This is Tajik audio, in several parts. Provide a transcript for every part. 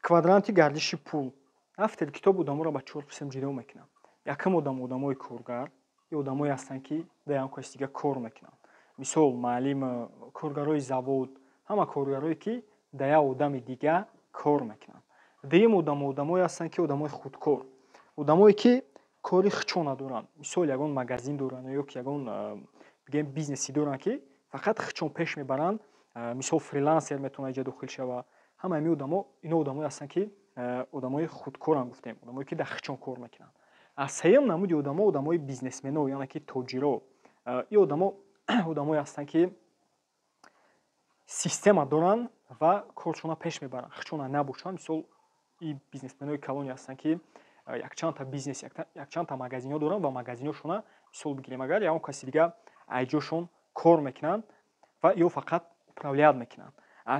Квадранти гардиши пул. Автор китоб одаморо ба чор қисм ҷудо мекунад. Якум одам — одамои коргар. Ин одамое ҳастанд, ки дар ягон каси дига кор мекунанд. Мисол, муаллим, коргарои завод, ҳама коргарое, ки дар як одами дига кор мекунанд. Дуюм одам — одамое ҳастанд, ки одамои худкор, одамое, ки кори худшон надоранд. Мисол, ягон магазин доранд ё ки ягон, бигем, бизнесе доранд, ки фақат худшон пеш мебаранд. Мисол, фрилансер метавонад иҷа дохил шавад. Ҳамаи ин одамо, ино одамое ҳастанд, ки одамои худкорам гуфтем, одамое, ки дар худшон кор мекунанд. А сеюм намуди одамо — одамои бизнесмено, яъне ки тоҷиро. Ин одамо одамое ҳастанд, ки система доранд ва коршона пеш мебаранд, худшона набошанд. Мисол, ин бизнесменои калоне ҳастанд, ки якчандта бизнес, якчандта магазинҳо доранд ва магазинҳошона, мисол бигирем агар, ягон каси дига айҷошон кор мекунанд ва ё фақат управлять мекунанд.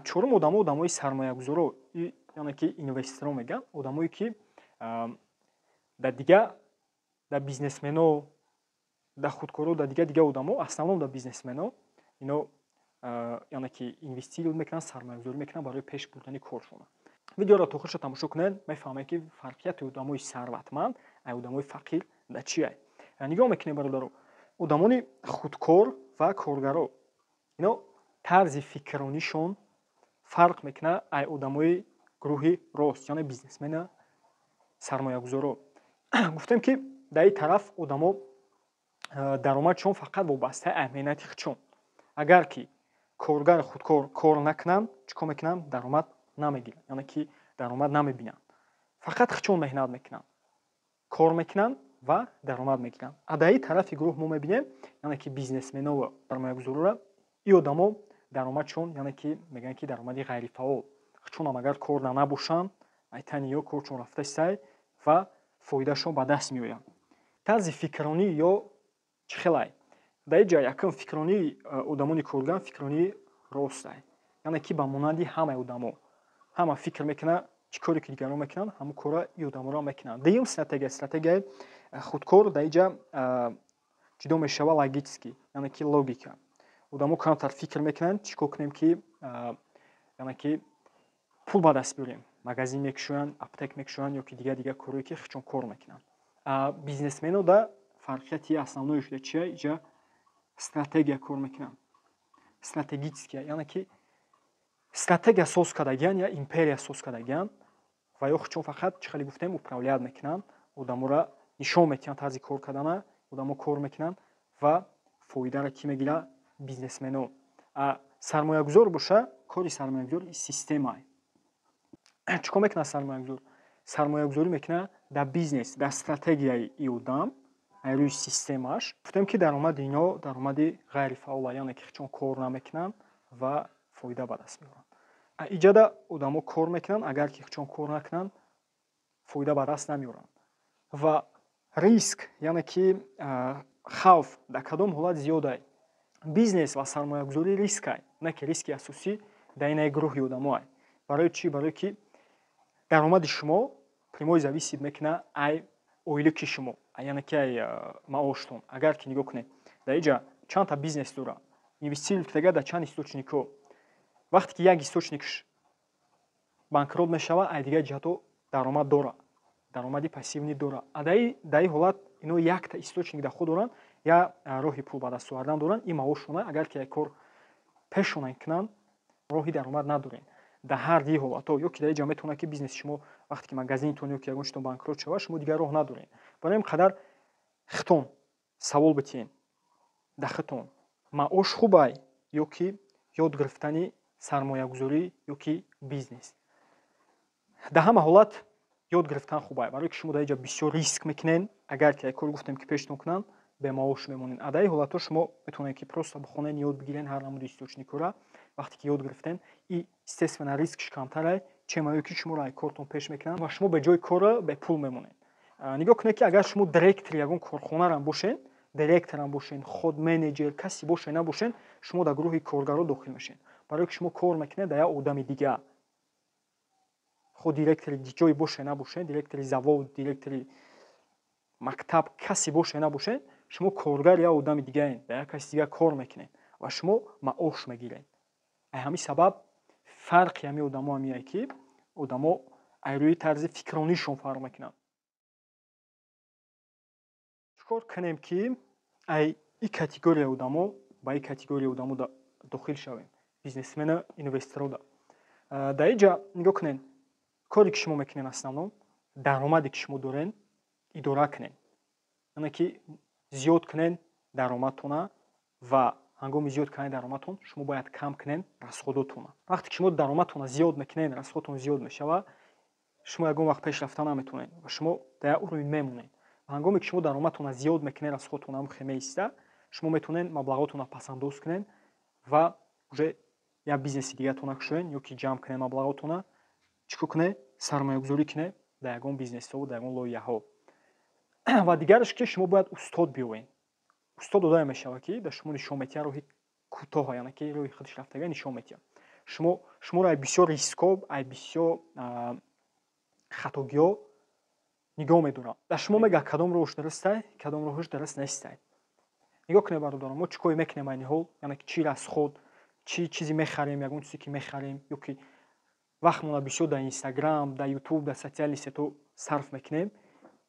Чорум одамо — одамои сармоягузоро, яъне ки инвесторо мегӯянд, одамое, ки дар дига, дар бизнесмено, дар худкоро, дар дига дига одамо, основном дар бизнесмено ино, яъне ки инвестировать мекунанд, сармоягузорӣ мекунанд барои пеш бурдани коршона. Видеоро то охирша тамошо кунед, мефаҳмед, ки фарқияти одамои сарватманд ай одамои фақир дар чие. Нигоҳ мекунем, бародаро, одамони худкор ва коргаро, ино тарзи фикрронишон фарқ мекунад ай одамои гурӯҳи рост, яъне бизнесмена, сармоягузоро. Гуфтем, ки дар ин тараф одамо даромадшон фақат вобастаи ай меҳнати худшон. Агар ки коргари худкор кор накунанд, чӣ кор мекунанд? Даромад намегиранд, яъне ки даромад намебинанд. Фақат худшон меҳнат мекунанд, кор мекунанд ва даромад мегиранд. А дар ин тарафи гурӯҳ мо мебинем, яъне ки бизнесменову сармоягузорора, ин одамо даромадшон, яъне ки мегӯянд, ки даромади ғайрифаъол. Худшонам агар кор набошанд, айтани ё коршон рафтастай ва фоидаашон ба даст меояд. Тарзи фикрронӣ ё чӣ хелай? Дар ин ҷа якум фикрронии одамони коргар фикрронии ростай, яъне ки ба монанди ҳамаи одамо ҳама фикр мекунад. Чӣ коре ки дигарон мекунанд, ҳамон корро и одаморо мекунанд. Дуюм стратегия, стратегияи худкор, дар ин ҷа ҷудо мешавад логически, яъне ки логика. Одамо камтар фикр мекунанд, чӣ кор кунем, ки, яъне ки, пул ба даст биёрем. Магазин мекушоянд, аптека мекушоянд ё ки дигар дигар корое, ки худшон кор мекунанд. Бизнесмено да фарқияти основной шуда чия? Иҷа стратегия кор мекунанд, стратегически, яъне ки стратегия соз кардагиян я империя соз кардагиян ва ё худшон фақат, чӣ хеле гуфтем, управлять мекунанд, одаморо нишон метиҳанд тарзи кор кардана. Одамо кор мекунанд ва фоидаро кӣ мегирад? Бизнесмено. Сармоягузор боша, кори сармоягузор системае. Чӣ кор мекунад сармоягузор? Сармоягузорӣ мекунад дар бизнес, дар стратегияи и одам, рӯи системааш. Гуфтем, ки даромади ино даромади ғайрифаъола, яъне ки худшон кор намекунанд ва фоида ба даст меоранд. Иҷада одамо кор мекунанд, агар ки худшон кор накунанд, фоида ба даст намеоранд. Ва риск, яъне ки хавф, дар кадом ҳолат зиёдае? Бизнес ва сармоягузорӣ рискай, не ки риски асосӣ дар инаи гурӯҳи одамоай. Барои чӣ? Барое ки даромади шумо прямой зависит мекунад ай ойлики шумо, яъне ки ай маоштон. Агар ки нигоҳ кунед, дар инҷа чандта бизнес дорад, инвестировать кардага дар чанд источникҳо. Вақте ки як источникш банкрот мешавад, ай дигар ҷиҳатҳо даромад дорад, даромади пассивный дорад. А дар ин ҳолат ино якта источник доход доранд, я роҳи пул ба даст овардан доранд, ин маошшона. Агар ки як кор пешона кунанд, роҳи даромад надорем дар ҳар ди ҳолатҳо. Ё ки дар инҷа метавонад, ки бизнеси шумо, вақте ки магазинтон ё ки ягон чизтон банкрот шавад, шумо дигар роҳ надоред. Барои ин қадар хитон савол битиҳед дар хитон: маош хубай ё ки ёд гирифтани сармоягузорӣ ё ки бизнес? Дар ҳама ҳолат ёд гирифтан хубай, барое ки шумо дар инҷа бисёр риск мекунед. Агар ки як кор, гуфтем, ки пештон кунанд, бемаош мемонед. А дар ин ҳолатҳо шумо метавонед, ки просто бихонед, ёд бигиред ҳар намуди источникҳоро. Вақте ки ёд гирифтен, и естественно рискш камтарай, чем ое ки шуморо ай кортон пеш мекунанд ва шумо ба ҷои корро бепул мемонед. Нигоҳ кунед, ки агар шумо директори ягон корхонарам бошед, директорам бошед, худ менеҷер касе бошед, набошед, шумо дар гурӯҳи коргаро дохил мешед, барое ки шумо кор мекунед дар як одами дигар. Худ директори ҷое бошед, набошед, директори завод, директори мактаб, касе бошед, набошед, шумо коргари як одами дигаед, дар як каси дигар кор мекунед ва шумо маош мегиред. Ай ҳамин сабаб фарқи ҳамин одамо ҳамие, ки одамо Ай рӯи тарзи фикронишон фарқ мекунад. Чӣ кор кунем, ки ай и категория одамо ба и категория одамо дохил шавем? Бизнесмена, инвесторуда. Дар инҷа нигоҳ кунед, коре ки шумо мекунед, основном даромаде ки шумо доред, идора кунед. Яъне ки зиёд кунед даромадтона ва ҳангоми зиёд кардани даромадтон шумо бояд кам кунед расходотонро. Вақте ки шумо даромадтонро зиёд мекунед, расходтон зиёд мешавад, шумо ягон вақт пеш рафта наметавонед ва шумо дар як уровень мемонед. Ҳангоме ки шумо даромадтонро зиёд мекунед, расходтон ҳам хел меистад, шумо метавонед маблағотонро пасандоз кунед ва уже як бизнеси дигаратонро кушоед ё ки ҷамъ кунед маблағотонро, чӣ кор кунед? Сармоягузорӣ кунед дар ягон бизнесҳо, дар ягон лоиҳаҳо. Ва дигараш, ки шумо бояд устод биёвед. Устод одаме мешавад, ки дар шумо нишон медиҳад роҳи кӯтоҳа, яъне ки роҳи худаш рафтага нишон медиҳад. Шуморо ай бисёр рискҳо, ай бисёр хатогиҳо нигоҳ медорад. Дар шумо мегӯяд, кадом роҳш дурустай, кадом роҳш дуруст нестай. Нигоҳ кунед, бародарон, мо чӣ коре мекунем айни ҳол, яъне ки чӣ расход, чӣ чизе мехарем, ягон чизе ки мехарем, ё ки вақтмонро бисёр дар Инстаграм, дар Ютуб, дар социальный сетьҳо сарф мекунем,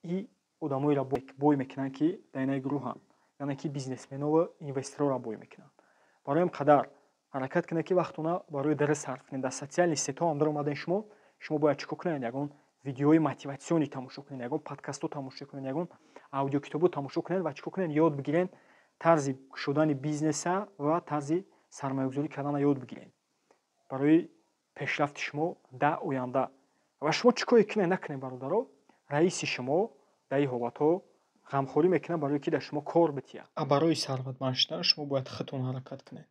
и одамоеро бой мекунанд, ки дар инаи гурӯҳанд, яъне ки бизнесменову инвесторро бой мекунанд. Барои ҳам қадар ҳаракат кунед, ки вақтона барои дуруст сарф кунед. Дар социальный сетьҳо ҳам даромадаи шумо бояд чӣ кор кунед? Ягон видеои мотиватсионӣ тамошо кунед, ягон подкастҳо тамошо кунед, ягон аудиокитобҳо тамошо кунед ва чӣ кор кунед? Ёд бигиред тарзи кушодани бизнеса ва тарзи сармоягузорӣ карданро ёд бигиред барои пешрафти шумо дар оянда. Ва шумо чӣ коре кунед, накунед, бародаро, раиси шумо дар ин ҳолатҳо ғамхорӣ мекунад, барое ки дар шумо кор битиҳад. А барои сарватманд шудан шумо бояд худтон ҳаракат кунед.